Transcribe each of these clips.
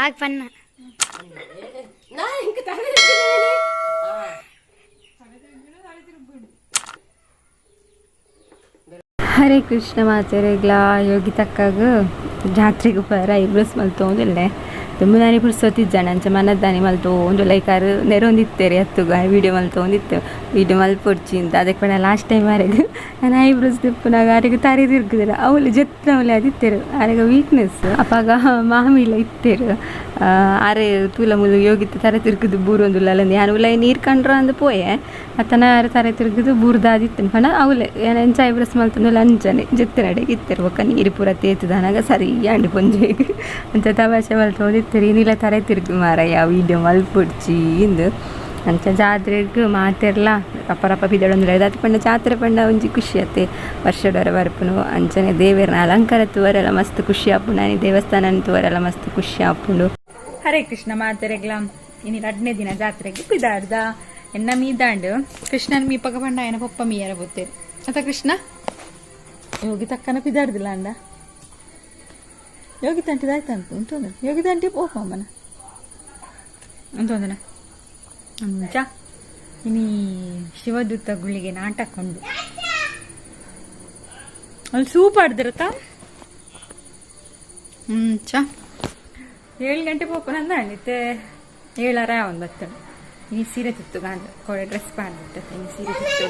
ಆಗ ಪನ್ನ ಹರೇ ಕೃಷ್ಣ ಮಾತೆರೆಗ್ಲಾ ಯೋಗಿ ತಕ್ಕಾಗ ಜಾತ್ರೆಗ್ ಪರ ಐಬ್ರೋಸ್ ಮಲ್ತೊಂದುಲ್ಲೆ. ದುಂಬುದಾನಿ ಪುರ್ಸೊತ್ತಿಜ್ಜಾಂಡ್ ಅಂಚ ಮನದಾನಿ ಮಲ್ತೊಂದುಲ್ಲೆ. ಐಕಾರ್ ನೆರೊಂದಿತ್ತೆರ್ ಅತ್ತುಗು ವೀಡಿಯೋ ಮಲ್ತೊಂದಿತ್ತೆ, ವೀಡಿಯೋ ಮಲ್ಪೊಡ್ಚಿ ಅಂತ. ಅದಕ್ಕೆ ಪಂಡ ಲಾಸ್ಟ್ ಟೈಮ್ ಆರೆಗ್ ನಾನು ಐಬ್ರೋಸ್ ದೆಪ್ಪುನಗ ಆರೆಗ್ ತರೆ ತಿರ್ಗುದಿಲ್ಲ, ಅವ್ಲು ಜೆತ್ತಿನವ್ಲೆ ಆದಿತ್ತೆರ್, ಆರೆಗ್ ವೀಕ್ನೆಸ್. ಅಪಗ ಮಾಮಿಲ ಇತ್ತೆರ್. ಆರೆ ತೂಲ ಮೂಲು ಯೋಗಿತ ತರೆ ತಿರ್ಗುದು ಬೂರೊಂದುಲ್ಲಲ್ಲ, ಯಾನ್ ಉಲಾಯಿ ನೀರು ಕಂಡ್ರ ಅಂದ್ ಪೋಯೆ ಅತ್ತನ ಆರೆ ತರೆ ತಿರ್ಗುದು ಬೂರ್ದಾದಿತ್ತು ಪಂಡ ಅವ್ಲೆ ಯಾನ್ ಎಂಚ ಐಬ್ರೋಸ್ ಮಲ್ತೊಂದುಲ್ಲ ಅಂಚನೆ ಜೆತ್ತಿನಡೆಗ್ ಇತ್ತೆರ್. ಬೊಕ್ಕ ನೀರು ಪೂರ ತೇತುದಾನಗ ಸರಿ ಆಂಡ್ ಪೊಂಜೆಗ್. ಅಂಚ ತಮಾಷೆ ಮಲ್ತೊಂದಿತ್ತೆರ್, ಇನಿಲ ತರೆ ತಿರ್ಗು ಮಾರಾಯ ವೀಡಿಯೋ ಮಲ್ಪೊಡ್ಚಿ ಇಂದ್. ಅಂಚ ಜಾತ್ರೆಗ್ ಮಾತೆರ್ಲ ರಪ್ಪ ರಪ್ಪ ಪಿದಡೊಂದುಲ್ಲೆರ್. ದಾತ್ ಪಂಡ ಜಾತ್ರೆ ಪಂಡ ಒಂಜಿ ಖುಷಿ ಅತ್ತೆ, ವರ್ಷಡೊರ ಬರ್ಪುನು. ಅಂಚನೆ ದೇವೆರ್ನ ಅಲಂಕಾರ ತೂವರೆಲ ಮಸ್ತ್ ಖುಷಿ ಆಪುಂಡು, ಆನಿ ದೇವಸ್ಥಾನ ತೂವರೆಲ ಮಸ್ತ್ ಖುಷಿ ಆಪುಂಡು. ಹರೇ ಕೃಷ್ಣ ಮಾತೆರೆಗ್ಲ. ಇನಿ ರಡ್ಡನೇ ದಿನ ಜಾತ್ರೆಗ್ ಪಿದಾಡ್ದ ಎನ್ನ ಮೀದಾಂಡ್. ಕೃಷ್ಣನ್ ಮೀಪಗ ಪಂಡ ಆಯನ ಪೊಪ್ಪ ಮೀಯರ ಪೋತೇರ್ ಅತ್ತ ಕೃಷ್ಣ? ಯೋಗಿ ತಕ್ಕನ ಪಿದಾಡ್ದಿಲ್ಲ ಅಂಡ ಯೋಗಿ ತಂಟಿದಾಯ್ತು ಉಂಟು. ಯೋಗಿ ತಂಟಿ ಪೋಪ ಅಮ್ಮನ ಅಂತಂದನ. ಅಂಚ ಇನಿ ಶಿವದೂತ ಗುಳಿಗೆ ನಾಟಕ ಉಂಡು. ಅಲ್ಲಿ ಸೂಪ್ ಆಡ್ದಿರತ್ತ. ಚ 7 ಗಂಟೆ ಪೋಪನ ಅಂದಿತ್ತೆ, ಏಳರ ಒಂದು ಬತ್ತಳು. ಇನಿ ಸೀರೆ ತುತ್ತು ಗಾಂಡ್ ಕೋಡೆ ಡ್ರೆಸ್ ಪಾಡ್ದಿತ್ತೆ. ಇನಿ ಸೀರೆ ತುತ್ತು.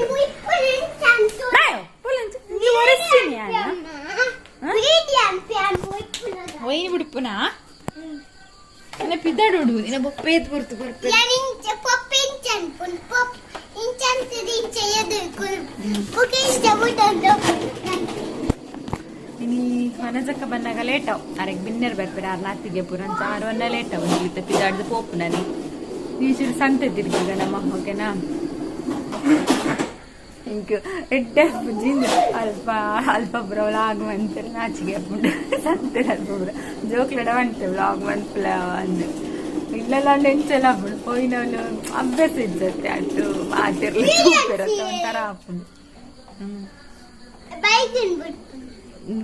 ಒಯ್ನಿ ಬಿಡ್ಪುನಾ ಇನ್ನ ಪಿದ್ದಾಡು ಇನ್ನ ಬೊಪ್ಪೇತ್ ಬರ್ತು ಬರ್ಪೆ. ಇನಿ ವನಜಕ್ಕ ಬಂದಾಗ ಲೇಟ್ ಅವು. ಅರೆಗ್ ಬಿನ್ನೆರ್ ಬರ್ಪೆರ್ ಆರ್ ನಾತಿಗೆ ಪೂರ. ಅಂಚ ಆರು ವನ್ನ ಲೇಟ್ ಅವು. ಇತ್ತ ಪಿದಾಡ್ದು ಪೋಪು ನಾನಿ. ನೀಚುಡು ಸಂತೆ ತಿರ್ಗಿಗ ನಮ್ಮ, ಓಕೆನಾ? ಇಂಕ್ ಎಡ್ಡೆ ಆಪುಜಿ. ಅಲ್ಪ ಅಲ್ಪ ಪೂರ ವ್ಲಾಗ್ ಮಂತೆರ್, ನಾಚಿಗೆ ಆಪುಂಡು. ಸಂತೆ ಅಲ್ಪ ಪೂರ ಜೋಕ್ಲೆಡ ಬಂತೆ ವ್ಲಾಗ್ ಮನ್ಪುಲ ಅಂದ್. ಇಲ್ಲೆಲ್ಲ ಎಂಚೆಲ್ಲ ಆಪುಂಡು, ಪೋಯಿನವ್ಲು ಅಭ್ಯಾಸ ಇಜ್ಜತ್ತೆ, ಅಟ್ಟು ಮಾತೆರ್ಲ ತೂಪೆರತ್ತ, ಒಂಥರ ಆಪುಂಡು.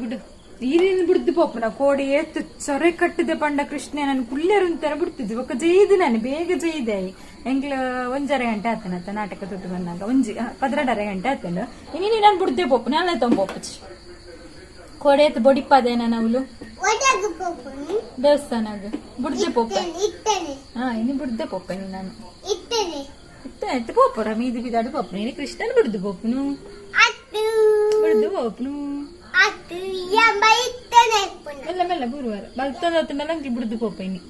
ಗುಡು ಈರಿನ ಬಿಡ್ದು ಪೋಪುನ ಕೋಡಿ ಏತ್ ಚೊರೆ ಕಟ್ಟಿದೆ ಪಂಡ ಕೃಷ್ಣ ನಾನು ಕುಲ್ಲೆರುಂತರ ಬಿಡ್ತಿದ್ವಿ. ಬೊಕ್ಕ ಜೈದು ನಾನು ಬೇಗ ಜೈದೆ. ಎಂಕ್ಲ ಒಂಜರೆ ಗಂಟೆ ಆತನತ್ತ ನಾಟಕ ತುಟ್ಟು ಬಂದಾಗ, ಒಂಜಿ 12.5 ಗಂಟೆ ಆತನ. ಇನಿ ನಾನು ಬಿಡ್ದೆ ಪೋಪು ನಾಳೆ ತೊಂಬೋಪುಚಿ. ಕೋಡೆ ಏತ್ ಬೊಡಿಪಾದೆ ನಾನು ಅವಳು ದೇವಸ್ಥಾನಗ ಬುಡ್ದೆ ಪೋಪೆ. ಹಾ, ಇನಿ ಬುಡ್ದೆ ಪೋಪೆ ನಾನು ಇತ್ತೆ ಎತ್ತು ಪೋಪುರ ಮೀದಿ ಬಿದಾಡು ಪೋಪು. ನೀನು ಕೃಷ್ಣನ್ ಬುಡ್ದು ಪೋಪುನು, ಬುಡ್ದು ಪೋಪುನು. ಮೆಲ್ಲ ಮೆಲ್ಲ ಗುರುವಾರ ಬಲ್ತದ ಅಂಕಿ ಬುಡ್ದು ಪೋಪ ಇನಿ.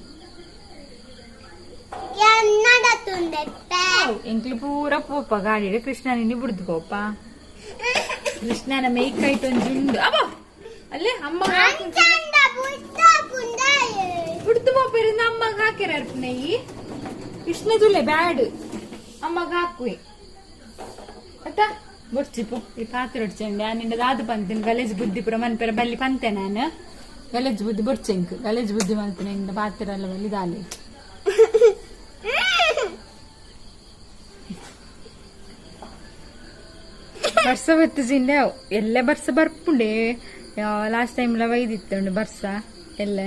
ಎಂಕ್ಲು ಪೂರ ಪೋಪ ಗಾಡಿ. ಕೃಷ್ಣ ನಿನ್ನೆ ಬುಡ್ದು ಪೋಪ. ಕೃಷ್ಣನ ಮೇಯ್ಕೈಟ್ ಒಂಜಿ ಉಂಡು ಅಬ್ಬಾ ಅಲ್ಲೇ ಅಮ್ಮ ಬುಡ್ದು ಪೋಪೆರಿಂದ ಅಮ್ಮಗ ಹಾಕಿರ ಅರ್ಪಣೆ. ಕೃಷ್ಣ ತುಲೆ ಬ್ಯಾಡ್, ಅಮ್ಮಗ ಹಾಕುವೆ ಆಯ್ತಾ? ಬೊಡ್ಚಿಪು ಈ ಪಾತ್ರೆ ಹೊಡ್ಚಂಡೆ ನಿಂಡ ದಾದು ಪಂತಿನ ಗಲೇಜ್ ಬುದ್ಧಿ ಪೂರ ಮನ್ಪೆರ ಬಲ್ಲಿ ಪಂತೆ. ನಾನು ಗಲೇಜ್ ಬುದ್ಧಿ ಬೊಡ್ಚೆಂಕ್ ಗಲೇಜ್ ಬುದ್ಧಿ ಮಲ್ಪನೆ ಇಂದ ಪಾತ್ರೆ ಎಲ್ಲ ಬಲ್ಲಿ ದಾಲಿ. ಬರ್ಸ ಬತ್ತಿಜಿಂಡೆ ಎಲ್ಲ ಬರ್ಸ ಬರ್ಪುಂಡೆ. ಲಾಸ್ಟ್ ಟೈಮ್ ಲ ಬೈದಿತ್ತುಂಡು ಬರ್ಸ. ಎಲ್ಲ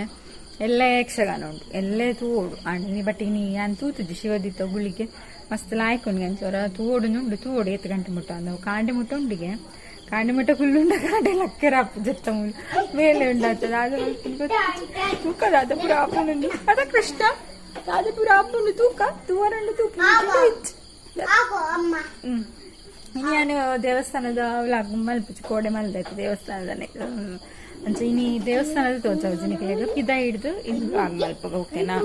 ಎಲ್ಲ ಯಕ್ಷಗಾನ ಉಂಟು, ಎಲ್ಲೇ ತೂವೊಡು. ಆಂಡ ನೀ ಬಟ್ ಇನಿ ಯಾನ್ ತೂತುಜಿ. ಶಿವದಿತ್ತ ಗುಳಿಗೆ ಮಸ್ತ್ ಲಾಯ್ಕೊಂಡು ಅಂಚ ತೂವೊಡು ಉಂಡು. ತೂವೊಡು ಏತ್ ಗಂಟೆ ಮುಟ್ಟ ಅಂದ ಕಾಂಡೆ ಮುಟ್ಟ ಉಂಡಿಗೆ. ಕಾಂಡೆ ಮುಟ್ಟ ಕುಲ್ಲುಂಡ ಕಾಂಡೆ ಲಕ್ಕರ ಅಪ್ಪು ಜತ್ತ ಮುಳ್ಳು ಮೇಲೆ ಉಂಡಾತದ ಅದು ತೂಕ ದಾದ ಪೂರ ಆಪುಂಡು ಅದ ಕೃಷ್ಣ ದಾದ ಪೂರ ಆಪುಂಡು ತೂಕ ತೂವರಂಡು ತೂಕ. ಹ್ಮ್ ಇನಿ ನಾನು ದೇವಸ್ಥಾನದ ವ್ಲಾಗ್ ಮಲ್ಪುಚಿ, ಕೋಡೆ ಮಲ್ದಾಯ್ತು ದೇವಸ್ಥಾನದನೆ. ಅಂಚ ಇನಿ ದೇವಸ್ಥಾನದ ತೋಜಾವುಜಿನಿಕ್ಲೆಗ್ ಪಿದ ಹಿಡ್ದು ಇನ್ನು ವ್ಲಾಗ್ ಮಲ್ಪಗ, ಓಕೆನಾ?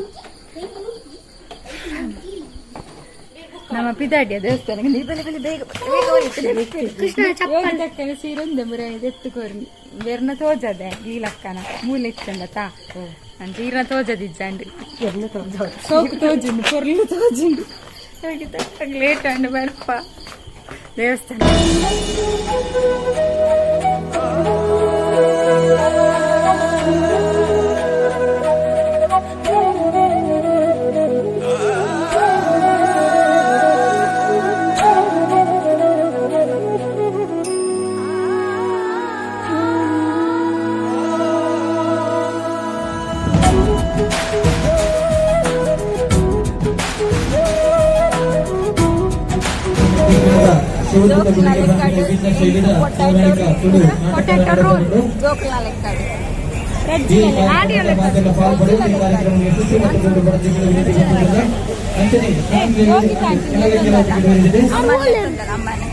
ನಮ್ಮ ಪಿದಾಡಿಯ ದೇವಸ್ಥಾನಕ್ಕೆ ನೀ ಬಲೆ ಬಲೆ ಬೇಗ ಬೇಗ. ಕೃಷ್ಣ ಚಪ್ಪಲ್ ಸೀರೊಂದೆ ಮುರ ಎತ್ತುಕೋರ್ನಿ ಬೇರ್ನ ತೋಜದೆ ಲೀಲಕ್ಕನ ಮೂಲೆ ಇತ್ತಂಡ ತಾ. ಅಂಚ ಈರ್ನ ತೋಜದಿಜ್ಜಾಂಡ್, ಸೋಕು ತೋಜುಂಡು, ಪೊರ್ಲು ತೋಜುಂಡು. ಲೇಟ್ ಅಂಡ್ ಬರ್ಪ ದೇವಸ್ಥಾನ. ಶಿವದತ್ತ ಗುಳಿಗೆ ಪಂಪಿನ ವಿಭಿನ್ನ ಶೈಲಿದ ಪೌರಾಣಿಕ ತುಳು ನಾಟಕ ನಡೆದುಕೊಂಡು ಈ ಕಾರ್ಯಕ್ರಮದ ಮಾತೆಲ್ಲ ಪಾಲ್ಪಡೆದು ಈ ಕಾರ್ಯಕ್ರಮ ಯಶಸ್ವಿ ಮತ್ತು ಕೊಂಡು ಬರದಿಕ್ಕಲು ವಿನಂತಿ ಮಾಡಿಕೊಂಡಿದ್ದಾರೆ. ಅಂಚನೆ ಕೆಲವೇ ಕೆಲವು ಟಿಕೆಟ್ ಅಮ್ಮನೆ.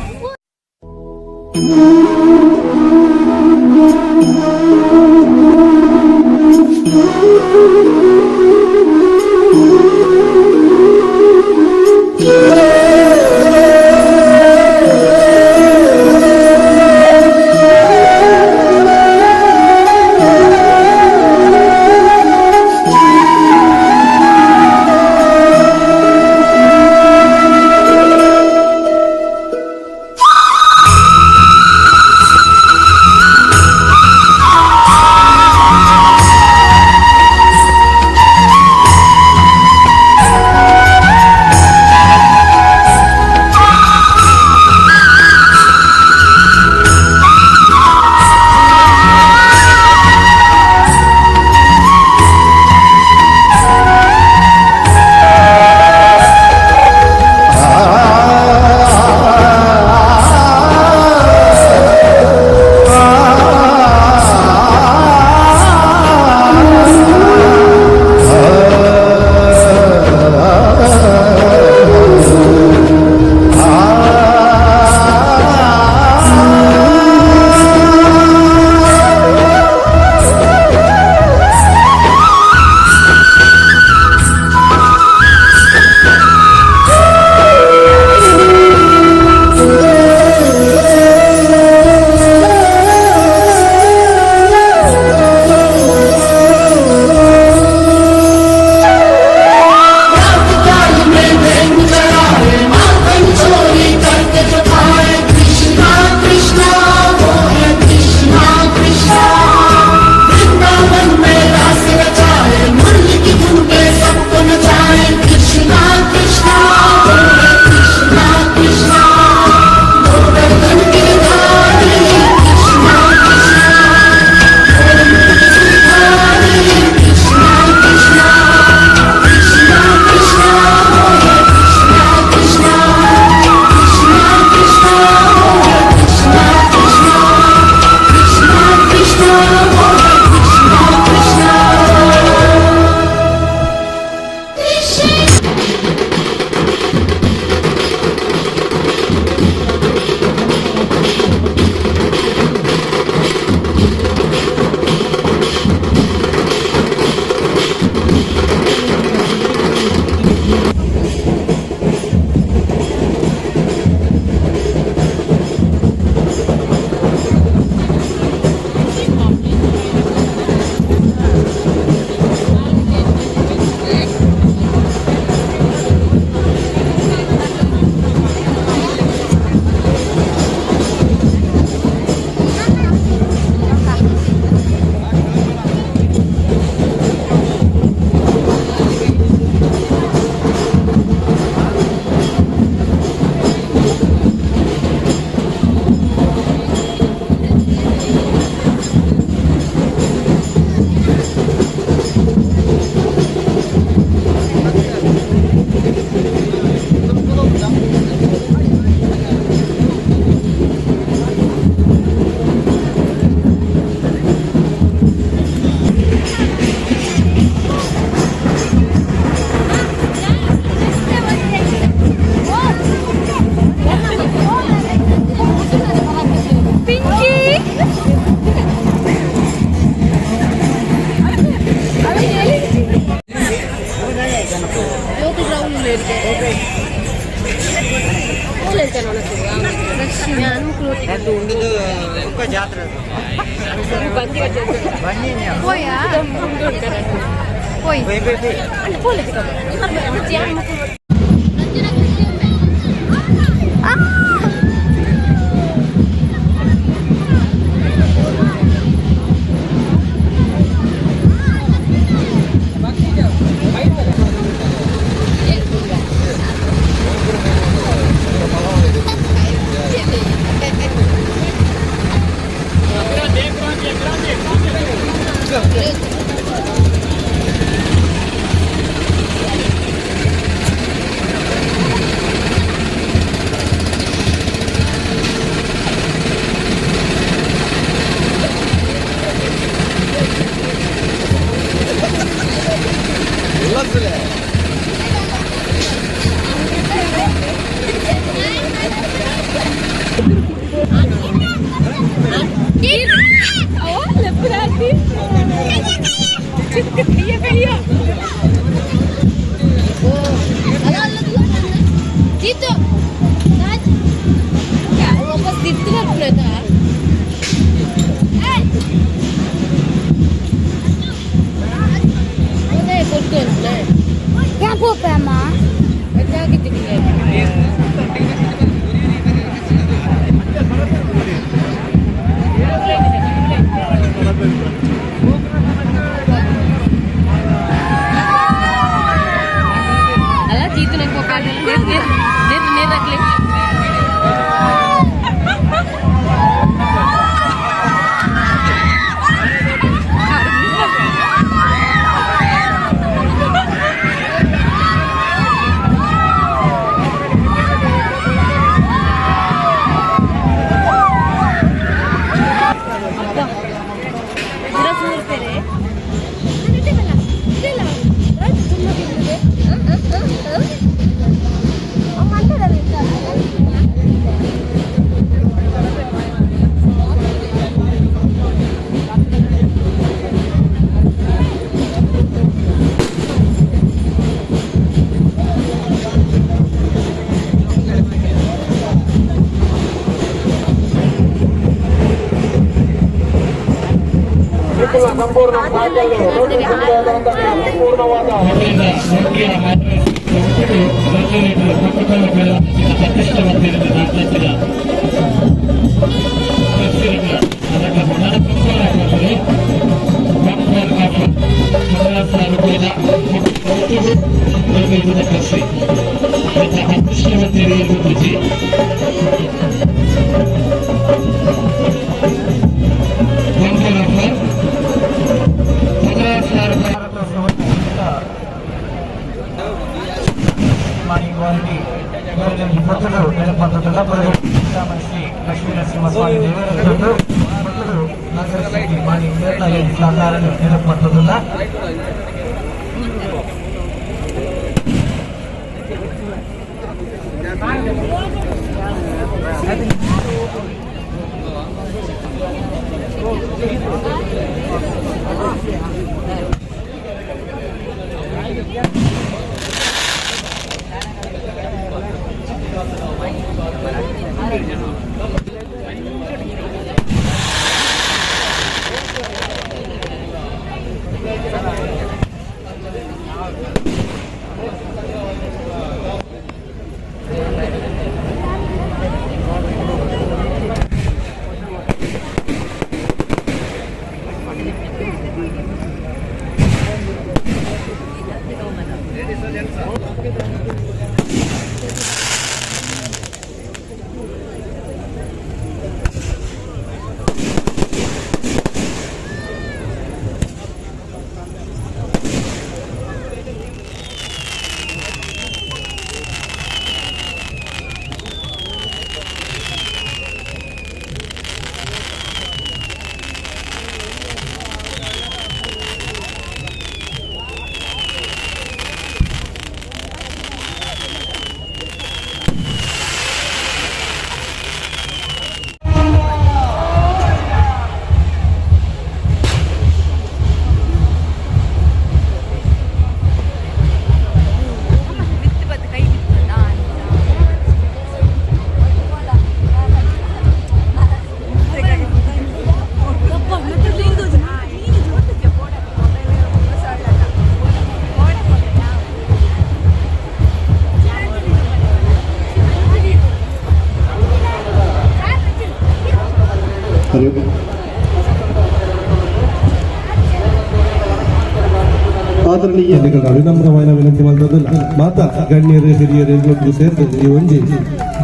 ಆದರಣೀಯ ವಿನಮ್ರವಾದ ವಿನಂತಿ ಮಾಡಿದ ಮಾತಾ ಗಣ್ಯರು ಹಿರಿಯರು ಎಲ್ಲೊಂದು ಸೇರಿದು ಈ ಒಂಜಿ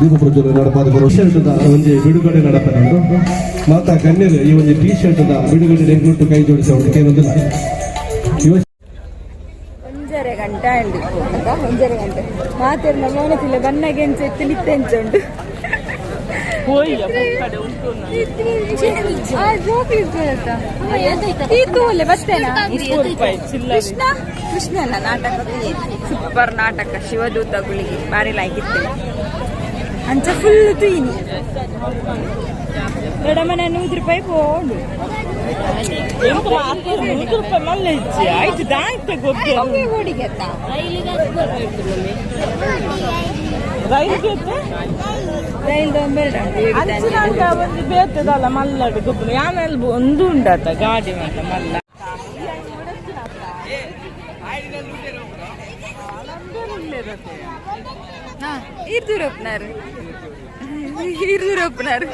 ದೀಪ ಪ್ರಜ್ವಲನೆ ನಡಪಾದ ಶರ್ಟ್ ಒಂಜಿ ಬಿಡುಗಡೆ ನಡಪನಂದು ಮಾತಾ ಗಣ್ಯರು ಈ ಒಂಜಿ ಟಿ ಶರ್ಟ್ ಬಿಡುಗಡೆ ಎಂಗ್ಲೊಟ್ಟು ಕೈ ಜೋಡಿಸಿ ಅವರಿಗೆ ಒಂಜರೆ ಗಂಟೆ ಅಂತ ಒಂಜರೆ ಗಂಟೆ ಮಾತಾಡ ಮೌನತಿಲ್ಲ ಬನ್ನಾಗೆ ಎಂಚ ಇತ್ತು ನಿತ್ತೆ ಎಂಚ ಉಂಟು ಕೃಷ್ಣ ಕೃಷ್ಣನ ನಾಟಕ ಸೂಪರ್ ನಾಟಕ ಶಿವದೂತ ಗುಳಿಗೆ ಬಾರಿ ಲೈಕ್ ಇತ್ತು ಅಂಚ ಫುಲ್ ತುಯಿನಿ ದೊಡ್ಡಮ್ಮನ 100 ರೂಪಾಯಿ ಪೋಂಡು. ಗಾಡಿ ಮಲ್ಲ ಇರ್ದೂರಪ್ಪನಾರು ಇರ್ದೂರಪ್ಪನಾರು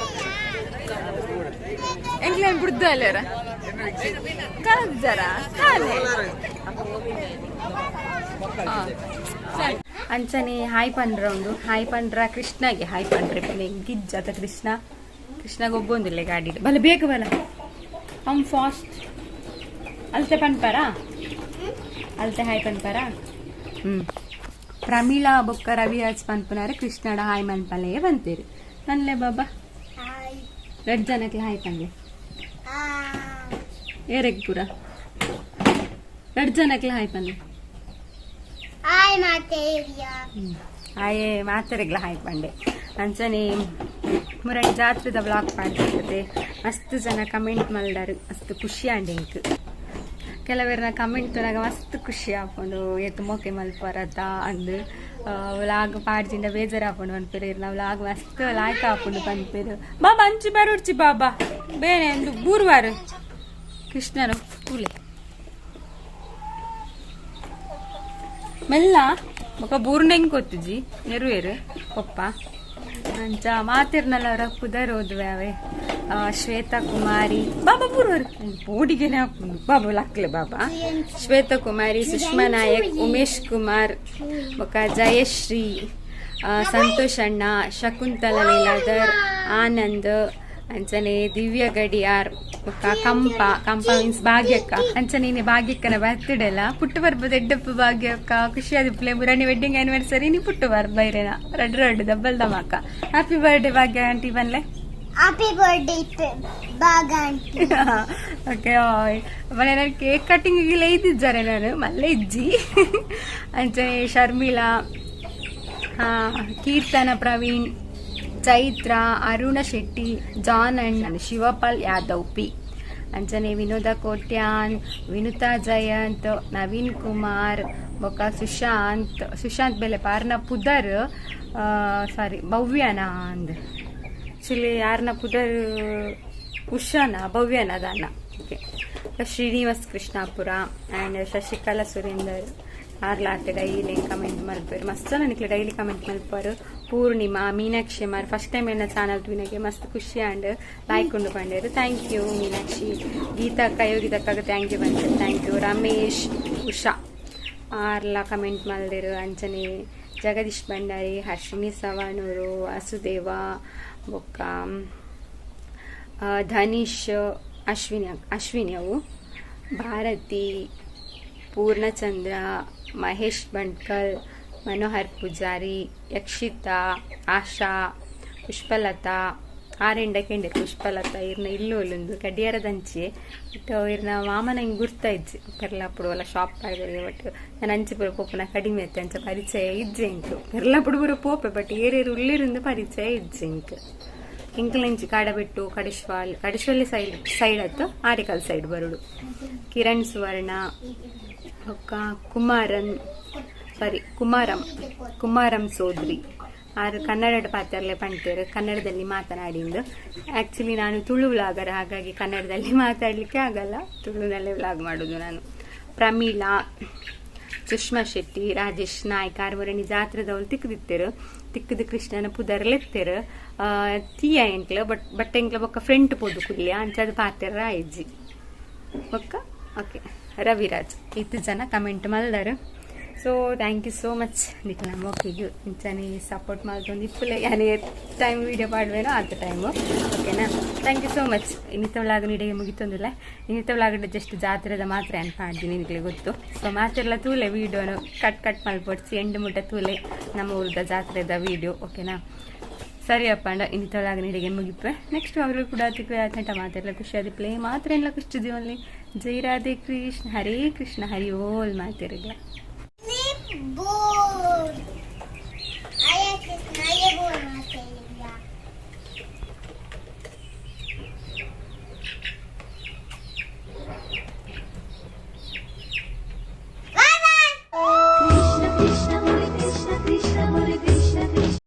ಎಂಕ್ಲೇನ್ ಬಿಡ್ದು ಅಲ್ಲೇರ ಕಳಜಾರ ಅಂಚನೆ ಹಾಯ್ ಪಂಡ್ರ ಉಂಡು ಹಾಯ್ ಪಂಡ್ರ ಕೃಷ್ಣಗೆ ಹಾಯ್ ಪಂಡ್ರೆ ಗಿಜ್ಜಾತ ಕೃಷ್ಣ ಕೃಷ್ಣಗೆ ಒಬ್ಬೊಂದಿಲ್ಲ ಗಾಡಿ ಬಲ ಬೇಗ ಬಲ ಅಮ್ ಫಾಸ್ಟ್ ಅಲ್ತೆ ಪನ್ಪಾರಾ ಅಲ್ತೆ ಹಾಯ್ ಪನ್ಪಾರಾ ಪ್ರಮೀಳಾ ಬೊಕ್ಕ ರವಿರಾಜ್ ಪನ್ಪುನಾರು ಕೃಷ್ಣಡ ಹಾಯ್ ಮನ್ಪಲೇ ಬಂತೀರಿ ನನ್ಲೆ ಬಾಬಾ ರೆಡ್ ಜನಕ್ಕೆ ಹಾಯ್ ಪನ್ಲೆ ಏರೆಗ್ ಪೂರ ರೆಡ್ ಜನಕ್ಕೆ ಹಾಯ್ ಪನ್ಲೆ ಹಾಯೇ ಮಾತರೆಗ್ಲ ಹಾಯ್ ಪಂಡೆ ಅಂಚನೆ ಮುರಳಿ ಜಾತ್ರೆದ ಬ್ಲಾಗ್ ಪಾಡ್ತಿರ್ತದೆ ಮಸ್ತ್ ಜನ ಕಮೆಂಟ್ ಮಲ್ದಾರು ಮಸ್ತ್ ಖುಷಿ ಆಂಡ್ ಎಂಕ್ ಕೆಲವರನ್ನ ಕಮೆಂಟ್ ತೂನಗ ಮಸ್ತ್ ಖುಷಿ ಆಪುಂಡು ಏತ್ ಮೋಕೆ ಮಲ್ಪರತ ಅಂದ್ ವ್ಲಾಗ್ ಪಾಡ್ಜಿಂಡ ಬೇಜಾರು ಆಪುಂಡು ಪನ್ಪೆರ್ ಇರ್ನ ವ್ಲಾಗ್ ಮಸ್ತ್ ಲಾಯ್ಕ್ ಆಪುಂಡು ಪನ್ಪೆರ್ ಬಾಬಾ ಅಂಚಿ ಬರುಡ್ಚಿ ಬಾಬಾ ಬೇನೆ ಅಂದು ಬೂರ್ವಾರು ಕೃಷ್ಣನು ಕೂಲೆ ಮೆಲ್ಲ ಬೊಕ ಬೂರ್ನೆಂಗ್ ಗೊತ್ತುಜಿ ನೆರುವೇರು ಪಪ್ಪ ಅಂಚ ಮಾತಿರ್ನಲ್ಲ ಅವರ ಪುದರ್ ಓದುವೆ ಅವೆ ಶ್ವೇತಾ ಕುಮಾರಿ ಬಾಬಾ ಬೂರ್ವರು ಬೋಡಿಗೆನೆ ಹಾಕೊಂಡು ಬಾಬಾ ಲಕ್ಲೆ ಬಾಬಾ ಶ್ವೇತಾ ಕುಮಾರಿ ಸುಷ್ಮಾ ನಾಯಕ್ ಉಮೇಶ್ ಕುಮಾರ್ ಬೊಕ ಜಯಶ್ರೀ ಸಂತೋಷ್ ಅಣ್ಣ ಶಕುಂತಲ ಲೀಲಾಧರ್ ಆನಂದ್ ಅಂಚನೆ ದಿವ್ಯ ಗಡಿಯಾರ್ ಬೊಕ್ಕ ಕಂಪ ಕಂಪ ಮೀನ್ಸ್ ಭಾಗ್ಯಕ್ಕ ಅಂಚನೆ ಇನಿ ಭಾಗ್ಯಕ್ಕನ ಬರ್ತ್ಡೇ ಅಲ್ಲ ಪುಟ್ಟು ಬರ್ಬೋದು ಎಡ್ಡಪ್ಪ ಭಾಗ್ಯಕ್ಕ ಖುಷಿಯಾದ ಪ್ಲೇ ಮುರಾಣಿ ವೆಡ್ಡಿಂಗ್ ಆನಿವರ್ಸರಿ ನೀ ಪುಟ್ಟು ಬರ್ಬ ಇರೇನ ರಡ್ಡು ರಡ್ಡು ದಬ್ಬಲ್ ದಮಾಕ ಹ್ಯಾಪಿ ಬರ್ತ್ಡೇ ಭಾಗ್ಯ ಆಂಟಿ ಬನ್ಲೆ ಹ್ಯಾಪಿ ಬರ್ತ್ಡೇ ಭಾಗ ಆಂಟಿ. ಓಕೆ ಮನೆ ನಾನು ಕೇಕ್ ಕಟ್ಟಿಂಗ್ ಇದ್ದಿದ್ದಾರೆ ನಾನು ಮಲ್ಲೆ ಇಜ್ಜಿ ಅಂಚನೆ ಶರ್ಮಿಳಾ ಕೀರ್ತನ ಪ್ರವೀಣ್ ಚೈತ್ರ ಅರುಣ ಶೆಟ್ಟಿ ಜಾನ್ ಅಂಡ್ ಶಿವಪಾಲ್ ಯಾದವ್ ಪಿ ಅಂಚನೆ ವಿನೋದ ಕೋಟ್ಯಾನ್ ವಿನುತಾ ಜಯಂತ್ ನವೀನ್ ಕುಮಾರ್ ಬೊಕ್ಕ ಸುಶಾಂತ್ ಸುಶಾಂತ್ ಬೆಲೆ ಪಾರ್ನ ಪುದರ್ ಸಾರಿ ಭವ್ಯನ ಅಂದ್ ಆಕ್ಚುಲಿ ಯಾರನ್ನ ಪುದರ್ ಉಷಾನ ಭವ್ಯನ ದಾನ ಓಕೆ ಶ್ರೀನಿವಾಸ್ ಕೃಷ್ಣಾಪುರ ಆ್ಯಂಡ್ ಶಶಿಕಲಾ ಸುರೇಂದರ್ ಆರ್ಲಾತೆ ಡೈಲಿ ಕಮೆಂಟ್ ಮಲ್ಪೇರು ಮಸ್ತ್ ನನಗೆ ಡೈಲಿ ಕಮೆಂಟ್ ಮಲ್ಪಾರು ಪೂರ್ಣಿಮಾ ಮೀನಾಕ್ಷಿ ಮಾರ್ ಫಸ್ಟ್ ಟೈಮ್ ಎನ್ನ ಚಾನಲ್ ತೂನಗೆ ಮಸ್ತ್ ಖುಷಿ ಆಂಡ್ ಲೈಕ್ ಉಂಡು ಪಂಡೇರು thank you Meenakshi ಗೀತಕ್ಕ ಯೋಗಿತಕ್ಕಾಗ thank you ಬಂತು thank you Ramesh Usha ಆರ್ಲ ಕಮೆಂಟ್ ಮಲ್ದಿರು ಅಂಚನೆ ಜಗದೀಶ್ ಭಂಡಾರಿ ಹರ್ಷಿಣಿ ಸವಾನೂರು ವಾಸುದೇವ ಬೊಕ್ಕ ಧನೀಶ್ ಅಶ್ವಿನಿ ಅಶ್ವಿನಿ ಅವು ಭಾರತಿ ಪೂರ್ಣಚಂದ್ರ ಮಹೇಶ್ ಬಂಟ್ಕಲ್ ಮನೋಹರ್ ಪೂಜಾರಿ ಯಕ್ಷಿತಾ ಆಶಾ ಪುಷ್ಪಲತಾ ಆರೆಂಡ ಕೆಂಡೆ ಪುಷ್ಪಲತಾ ಇರ್ನ ಇಲ್ಲು ಒಲ್ಲೊಂದು ಕಡಿಯಾರದಂಚೆ ಬಟ್ ಇರ್ನ ಮಾಮನ ಹಿಂಗೆ ಗುರ್ತ ಇಜ್ಜಿ ಪೆರ್ಲಾಪುಡು ಅಲ್ಲ ಶಾಪ್ ಪಾಡ್ದರೆ ಬಟ್ ನಾನು ಅಂಚೆ ಪೂರ ಪೋಪುನ ಕಡಿಮೆ ಇತ್ತೆ ಅಂಚ ಪರಿಚಯ ಇಜ್ಜೆ ಇಂಕ್ ಪೆರ್ಲಾಪುಡು ಪೂರ ಪೋಪೆ ಬಟ್ ಏರೇರು ಉಳ್ಳಿರಿಂದ ಪರಿಚಯ ಇಜ್ಜೆ ಇಂಕ್ ಇಂಕ್ಲೆಂಚಿ ಕಾಡಬೆಟ್ಟು ಕಡಿಶ್ವಾಲ್ ಕಡಿಶ್ವಲ್ಲಿ ಸೈಡ್ ಸೈಡ್ ಅತ್ತು ಆರಿಕಲ್ ಸೈಡ್ ಬರುಡು ಕಿರಣ್ ಸುವರ್ಣ ಬೊಕ್ಕ ಕುಮಾರನ್ ಸಾರಿ ಕುಮಾರಂ ಕುಮಾರಂ ಸೋದ್ರಿ ಆರು ಕನ್ನಡ ಪಾತ್ರಲೆ ಪಂತೇರು ಕನ್ನಡದಲ್ಲಿ ಮಾತನಾಡಿಂದು. ಆ್ಯಕ್ಚುಲಿ ನಾನು ತುಳು ವ್ಲಾಗರ್, ಹಾಗಾಗಿ ಕನ್ನಡದಲ್ಲಿ ಮಾತಾಡಲಿಕ್ಕೆ ಆಗಲ್ಲ, ತುಳುನಲ್ಲೇ ವ್ಲಾಗ್ ಮಾಡೋದು ನಾನು. ಪ್ರಮೀಳಾ, ಸುಷ್ಮಾ ಶೆಟ್ಟಿ, ರಾಜೇಶ್ ನಾಯ್ಕ ಆರ್ಮರಣಿ ಜಾತ್ರೆದವಳು ತಿಕ್ಕದಿತ್ತೇರು ತಿಕ್ಕದ ಕೃಷ್ಣನ ಪುದರ್ಲೆತ್ತೇರು ತೀಯ ಎಂಕ್ಲ ಬಟ್ ಬಟ್ ಎಂಕ್ಲ ಬೊಕ್ಕ ಫ್ರೆಂಟ್ ಪೋದು ಕುಲ್ಯ ಅಂಚದ ಪಾತೆರ ಆಯ್ಜಿ ಬೊಕ್ಕ ಓಕೆ ರವಿರಾಜ್ ಇತ್ತು ಜನ ಕಮೆಂಟ್ ಮಲ್ದರು. So thank you so much ನಿಖಲ ಮೋಕಿಗೆ ಇಂಚನೆ ಸಪೋರ್ಟ್ ಮಲ್ತೊಂದು ಇಪ್ಪುಲೆ ಯಾನೆ ಟೈಮ್ ವೀಡಿಯೋ ಪಾಡ್ವೇನೋ ಆತ ಟೈಮು ಓಕೆನಾ. Thank you so much. ಇನ್ನಿತ ವ್ಲಾಗ್ ನೀಡಿಗೆ ಮುಗಿತೊಂದಿಲ್ಲ, ಇನ್ನಿತ ವ್ಲಾಗ್ ಜಸ್ಟ್ ಜಾತ್ರೆದ ಮಾತ್ರ ಏನು ಪಾಡ್ತೀನಿ ನಿನಗೆ ಗೊತ್ತು. ಸೊ ಮಾತ್ರೆಲ್ಲ ತೂಲೆ ವೀಡಿಯೋನು ಕಟ್ ಕಟ್ ಮಲ್ಪೊಡ್ಸಿ ಎಂಡು ಮುಟ್ಟ ತೂಲೆ ನಮ್ಮ ಊರದ ಜಾತ್ರೆದ ವೀಡಿಯೋ ಓಕೆನಾ. ಸರಿಯಪ್ಪ ಅಂಡ ಇನ್ನಿತ ವ್ಲಾಗ್ ನೀಡಿಗೆ ಮುಗಿಪೆ. ನೆಕ್ಸ್ಟ್ ಅವರು ಕೂಡ ತಿಕ್ವೆ ಆತಂಟ ಮಾತೆಲ್ಲ ಖುಷಿಯಾದ ಪ್ಲೇ ಮಾತ್ರ ಎಲ್ಲ ಖುಷಿ ಜೀವನಲ್ಲಿ. ಜೈ ರಾಧೆ ಕೃಷ್ಣ, ಹರೇ ಕೃಷ್ಣ, ಹರಿ ಓಲ್ ಮಾತಿರಲ್ಲ.